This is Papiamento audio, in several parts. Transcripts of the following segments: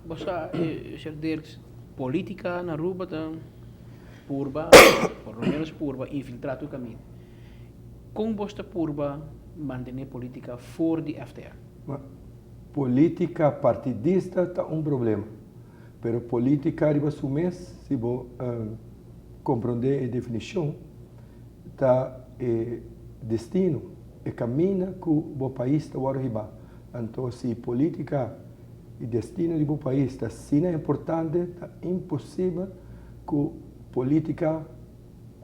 Bo sa, Sr. Dirks, politica na Aruba ta purba, por lo menos purba, infiltra tur caminda. Con bos ta purba mantene politica for di FTA? Politica partidista ta un problema, pero politica riba su mes, si bo comprende e definicion, ta e destino, e caminda cu bo pais ta wordo hiba. Anto si politica y destino di bo pais ta asina importante, ta imposibel cu politica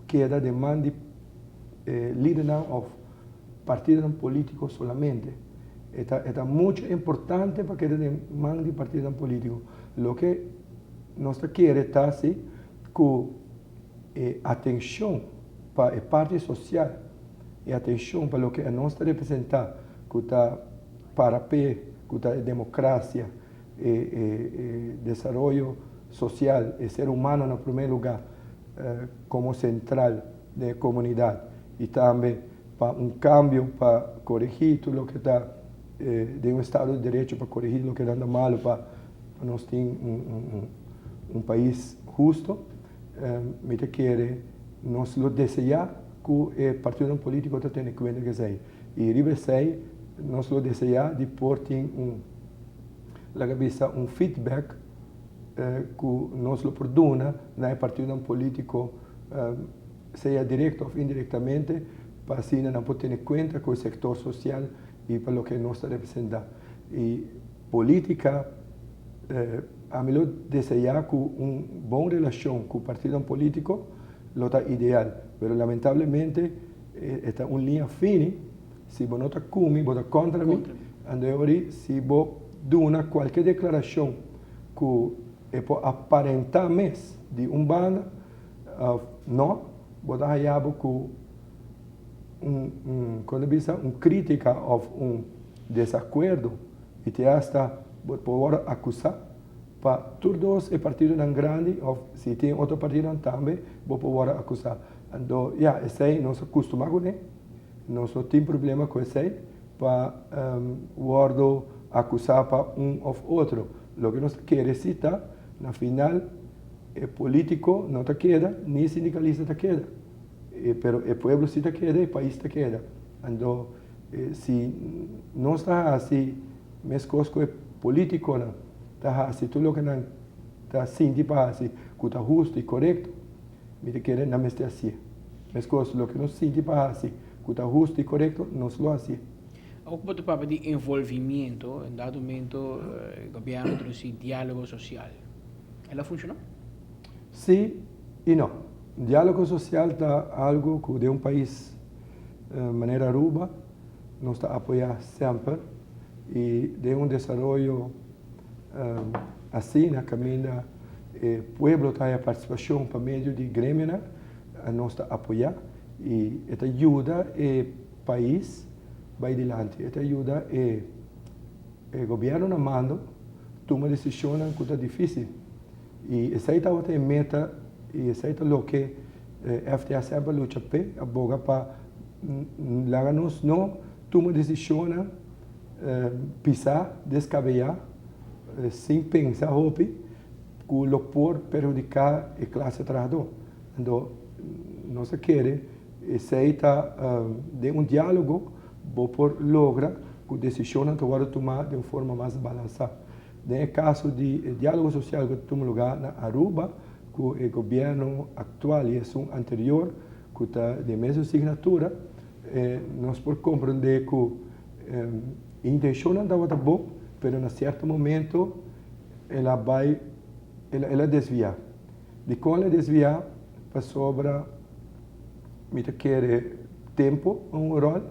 keda den man di lidernan of partidonan politico solamente. E ta mucho importante pa keda den man di partidonan politico. Loke nos ta kere ta si cu e atencion pa e parti social, e atencion pa loke nos ta representa cu ta para p'e, cu ta e democracia, e desaroyo social, e ser humano na prome lugar como central den e comunidad y tambe pa un cambio pa coregi tur loke ta den un estado di derecho, pa coregi loke ta anda malo pa nos tin un pais husto. Mi ta kere nos lo desea cu e partidonan politico ta tene cuenta cu esey y riba esey nos lo desea di por tin un, laga bisa, un feedback cu nos lo por duna na e partidonan politico, sea directo of indirectamente, pa asina nan por tene cuenta cu e sector social y pa loke nos ta representa. Y politica, ami lo desea cu un bon relacion cu partidonan politico lo ta ideal, pero lamentablemente e ta un liña fini, si bo no ta cu mi, bo ta contra mi, anto e ori si bo duna cualkier declaracion cu e por aparenta mes di un banda of no, bo ta haya bo cu un, con ta bisa, un critica of un desacuerdo y te hasta bo por worde acusa pa tur dos e partidonan grandi of si tin otro partidonan tambe bo por worde acusa. Anto ya, esey nos a custuma cune, nos no tin problema cu esey pa worde acusa pa un of otro. Loke nos ta kere si ta, na final e politico no ta keda ni e sindicalista ta keda, pero e pueblo si ta keda, e pais ta keda. Anto si nos ta haci mescos cu e politiconan ta haci tur loke nan ta sinti pa haci cu ta husto y corecto, mi ta kere nan mester hacié. Mescos loke nos sinti pa haci cu ta husto y corecto, nos lo hacié. Awor cu bo ta papia di envolvimiento, en dado momento gobierno a introduci dialogo social. El a funciona? Si y no. Dialogo social ta algo cu den un pais manera Aruba nos ta apoya semper y den un desaroyo asina caminda e pueblo ta haya participacion pa medio di gremionan nos ta apoya y e ta yuda e pais bay dilanti, e ta yuda e gobierno na mando tuma decisionnan cu ta dificil y esey tabata e meta y esey ta loke FTA semper a lucha p'e, a boga pa laga nos no tuma decisionnan pisa, descabeya, sin pensa hopi cu lo por perhudica e clase trahador. Anto nos a kere esey ta den un dialogo bo por logra cu decisionnan ta wordo tuma den un forma mas balansa. Den e caso di e dialogo social cu ta tuma lugar na Aruba cu e gobierno actual y esun anterior cu ta di e mesun signatura, nos por comprende cu e intencionnan tabata bon, pero na cierto momento el a bay, el a desvia. Dikon el a desviá? Pasobra mi ta kere tempu a un ròl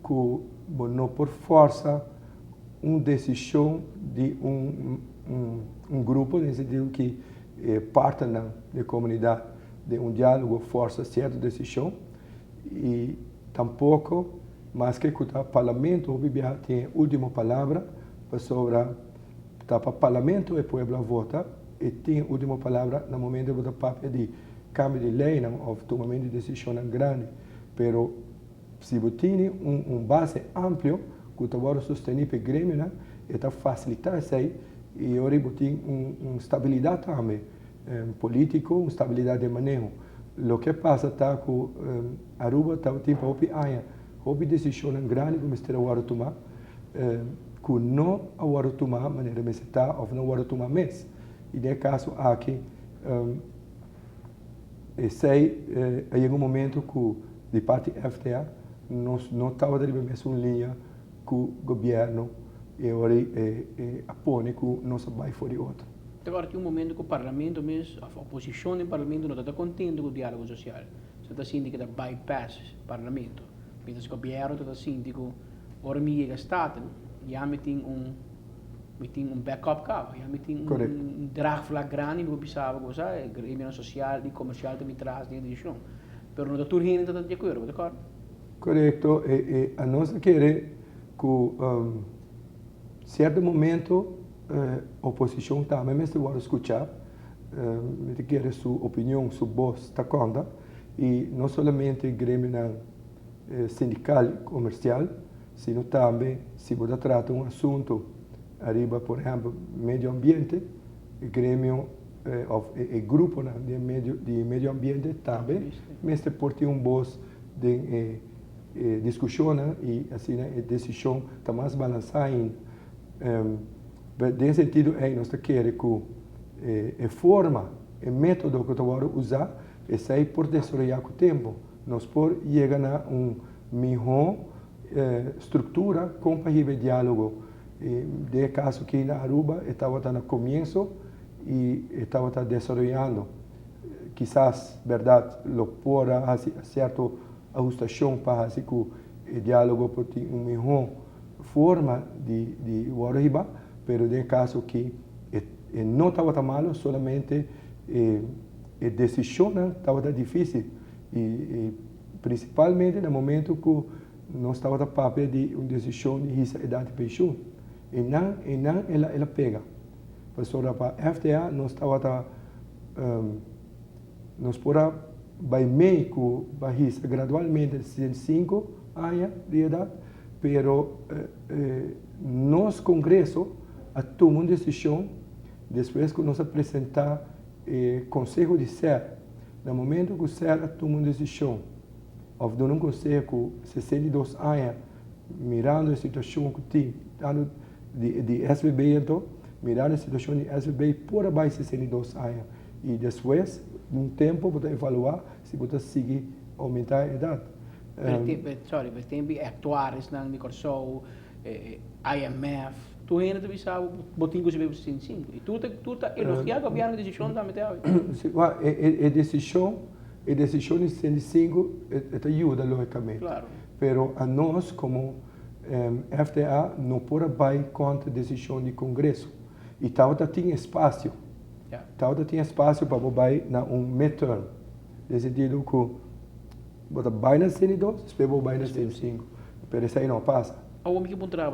ku bo no por fòrsa un desishon di un un grupo den sentido ki e partnernan di e komunidat den un diálogo fòrsa sierto desishon i tampoko maske ku ta parlamento hopi biaha tin e último palabra pasobra Ta pa Parlamento e pueblo a vota e tin e ultimo palabra na momento bo ta papia di cambio di leynan of tumamento di decisionnan grandi. Pero si bo tini un base amplio cu ta wordo sosteni pa e gremionan e ta facilita esey. I awor tin un stabilidat tambe polítiko, un stabilidat di maneho. Loke pasa ta ku Aruba tin hopi aña, hopi desishon grandi ku mester a tuma, ku no a tuma manera mester ta òf no a tuma mes. I den e kaso aki, esei a un momento ku di parti FTA nos no tabata den mesun liña ku gobièrnu i awor a pone ku nos a bai for di otro. Awor tin un momento ku parlamento mes, e oposishon den parlamento no ta kontentu ku e diálogo sosial. Bo ta sinti ku ta bypass parlamento. Mientras gobièrnu ta sinti ku ora mi yega Staten, ya mi tin un backup kaba, ya mi tin un draagvlak grandi, mi pensaba ku e gremio sosial i komersial tambe tras di desishon. Pero no ta tur hende ta di akuerdo, di akuerdo? Korekto, i nos ke ku sierto momento oposishon tambe mester skucha, ke su opinion, su bos ta konta, i no solamente gremio sindikal komersial, sino tambe si bo trata un asuntu ariba, por ehèmpel, medio ambiente, gremio òf e grupo di medio ambiente tambe mester por tin un bos di diskushon i asina e desishon ta mas balansá ainda. Den sentido ei nos ke ku e forma, e método ku ta usa, esei por desaroyá ku tempu. Nos por yega na un mihó struktura kon pa diálogo. I den kaso aki na Aruba, tabata na komienso i tabata desaroyando. Kisas, berdat, lo por hasi sierto ahustashon pa hasi ku e diálogo por tin un mihó forma di ariba, pero den kaso ku e no tabata malu, solamente e desishon tabata difísil i prinsipalmente na momento ku nos tabata papia di un desishon di hisa edat di penshun. I nan el a pega. Pasobra pa FTA nos tabata nos por a bai mei ku hisa gradualmente 65 aña di edat, pero nos kongreso a tuma un desishon despues ku nos a presentá konseho di SER. Na momento ku SER a tuma un desishon, òf duna un konseho ku 62 aña, mirando e situashon ku tin, di SVB anto, mirando e situashon di SVB por bai 62 aña. I despues, un tempu, bo evaluá si bo sigui oumentá e edat. Sorry, pero tin aktuarionan di Kòrsou, IMF, tur hende ta bisa bo tin ku subi 65. I tur ta elogiá gobièrnu e desishon tambe te. E desishon di 65 ta yuda lógikamente. Pero anos komo FTA no por bai kontra e desishon di kongreso. I tabata tin espasio. Tabata tin espasio pa bai na un midterm. Den sentido ku bo bai na 62, despues bai na 65. Pero esei no a pasa. Awor mi ke puntra.